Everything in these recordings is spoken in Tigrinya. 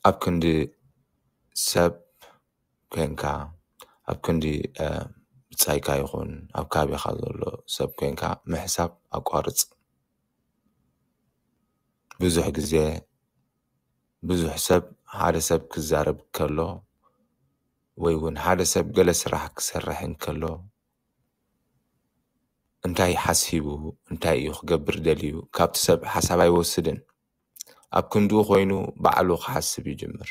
ኣብ ክንዲ ሰብ ኮንካ፣ ኣብ ክንዲ ብጻይካ ይኹን ኣብ ከባቢኻ ዘሎ ሰብ ኮንካ ምሕሳብ ኣቋርጽ። ብዙሕ ግዜ ብዙሕ ሰብ፣ ሓደ ሰብ ክዛረብ ከሎ ወይ እውን ሓደ ሰብ ገለ ስራሕ ክሰርሕ እንከሎ፣ እንታይ ሓሲቡ፣ እንታይ እዩ ክገብር ደልዩ፣ ካብቲ ሰብ ሓሳብ ኣይወስድን። ኣብ ክንድኡ ኮይኑ ባዕሉ ክሓስብ ይጅምር።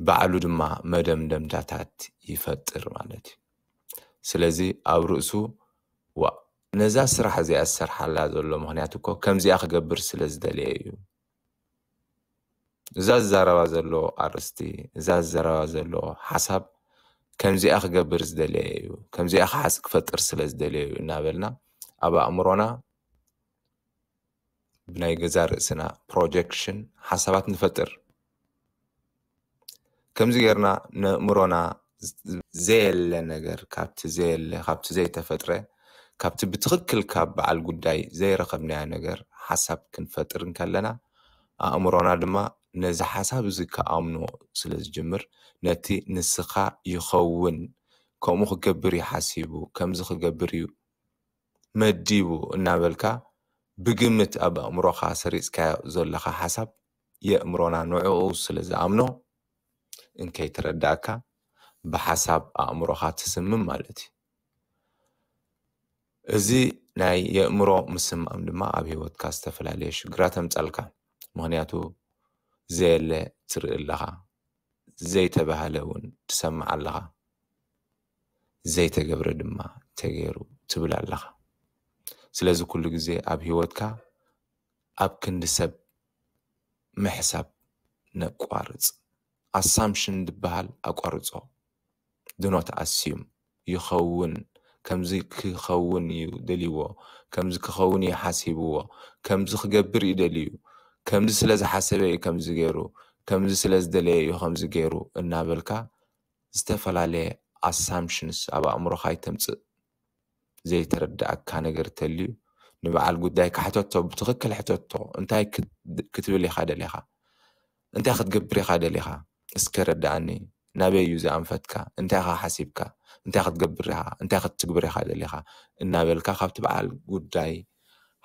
ባዕሉ ድማ መደምደምታታት ይፈጥር ማለት እዩ። ስለዚ ኣብ ርእሱ፣ ዋ፣ ነዛ ስራሕ እዚኣ ዝሰርሓላ ዘሎ ምኽንያት እኮ ከምዚኣ ክገብር ስለ ዝደለየ እዩ። እዛ ዝዛረባ ዘሎ ኣርእስቲ፣ እዛ ዝዛረባ ዘሎ ሓሳብ ከምዚኣ ክገብር ዝደለየ እዩ፣ ከምዚኣ ክሓስ-፣ ክፈጥር ስለ ዝደለየ እዩ እናበልና ኣብ ኣእምሮና ብናይ ገዛ ርእስና ፕሮጀክሽን ሓሳባት ንፈጥር። ከምዚ ጌርና ነእምሮና ዘየለ ነገር፣ ካብቲ ዘየለ፣ ካብቲ ዘይተፈጥረ፣ ካብቲ ብትኽክል ካብ በዓል ጉዳይ ዘይረኸብናዮ ነገር ሓሳብ ክንፈጥር እንከለና፣ ኣእምሮና ድማ ነዚ ሓሳብ እዚ ክኣምኖ ስለ ዝጅምር፣ ነቲ ንስኻ ይኸውን፣ ከምኡ ክገብር እዩ ሓሲቡ፣ ከምዚ ክገብር እዩ መዲቡ እናበልካ ብግምት ኣብ ኣእምሮኻ ሰሪጽካዮ ዘለኻ ሓሳብ የእምሮና ንዕኡ ስለ ዝኣምኖ እንከይተረዳእካ ብሓሳብ ኣእምሮኻ ትስምም ማለት እዩ። እዚ ናይ የእምሮ ምስማም ድማ ኣብ ህይወትካ ዝተፈላለየ ሽግራት ኣምጻልካ። ምኽንያቱ ዘየለ ትርኢ ኣለኻ፣ ዘይተባህለ እውን ትሰምዕ ኣለኻ፣ ዘይተገብረ ድማ ተገይሩ ትብል ኣለኻ። ስለዚ ኩሉ ግዜ ኣብ ህይወትካ ኣብ ክንዲ ሰብ ምሕሳብ ነቋርጽ። ኣሳምሽን ዝበሃል ኣቋርጾ። ድኖት ኣስዩም ይኸውን፣ ከምዚ ክኸውን እዩ ደልይዎ፣ ከምዚ ክኸውን እዩ ሓሲብዎ፣ ከምዚ ክገብር እዩ ደልዩ፣ ከምዚ ስለ ዝሓሰበ እዩ ከምዚ ገይሩ፣ ከምዚ ስለ ዝደለየ እዩ ከምዚ ገይሩ እናበልካ ዝተፈላለየ ኣሳምሽንስ ኣብ ኣእምሮኻ ኣይተምጽእ። ዘይተረዳእካ ነገር ተልዩ ንበዓል ጉዳይ ካሕተቶ፣ ብትኽክል ሕተቶ። እንታይ ክት-፣ ክትብል ኢኻ ደሊኻ? እንታይ ክትገብር ኢኻ ደሊኻ? እስከ ረዳእኒ። ናበይ እዩ ዝኣንፈትካ? እንታይ ኢኻ ሓሲብካ? እንታይ ክትገብር ኢኻ? እንታይ ክትትግብር ኢኻ ደሊኻ? እናበልካ ካብቲ በዓል ጉዳይ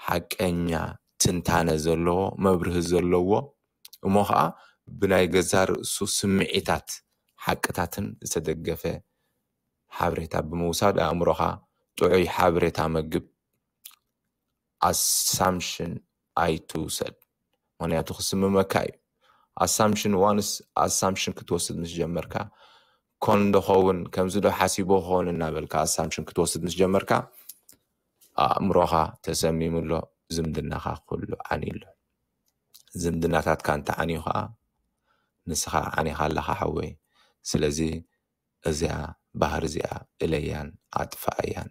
ሓቀኛ ትንታነ ዘለዎ፣ መብርሂ ዘለዎ፣ እሞ ኸዓ ብናይ ገዛ ርእሱ ስምዒታት ሓቅታትን ዝተደገፈ ሓበሬታ ብምውሳድ ኣእምሮኻ ጥዑይ ሓበሬታ መግብ። ኣሳምሽን ኣይትውሰድ፣ ምኽንያቱ ክስምመካ እዩ። ኣሳምሽን ዋንስ ኣሳምሽን ክትወስድ ምስ ጀመርካ፣ ኮን ዶ ኸውን፣ ከምዚ ዶ ሓሲቦ ኸውን እናበልካ ኣሳምሽን ክትወስድ ምስ ጀመርካ፣ ኣእምሮኻ ተሰሚሙ ኣሎ፣ ዝምድናኻ ኩሉ ዓንዩ ኣሎ። ዝምድናታትካ እንተዓንዩ ኸዓ ንስኻ ዓኒኻ ኣለኻ ሓወይ። ስለዚ እዚኣ ባህሪ እዚኣ እለያን ኣጥፍኣያን።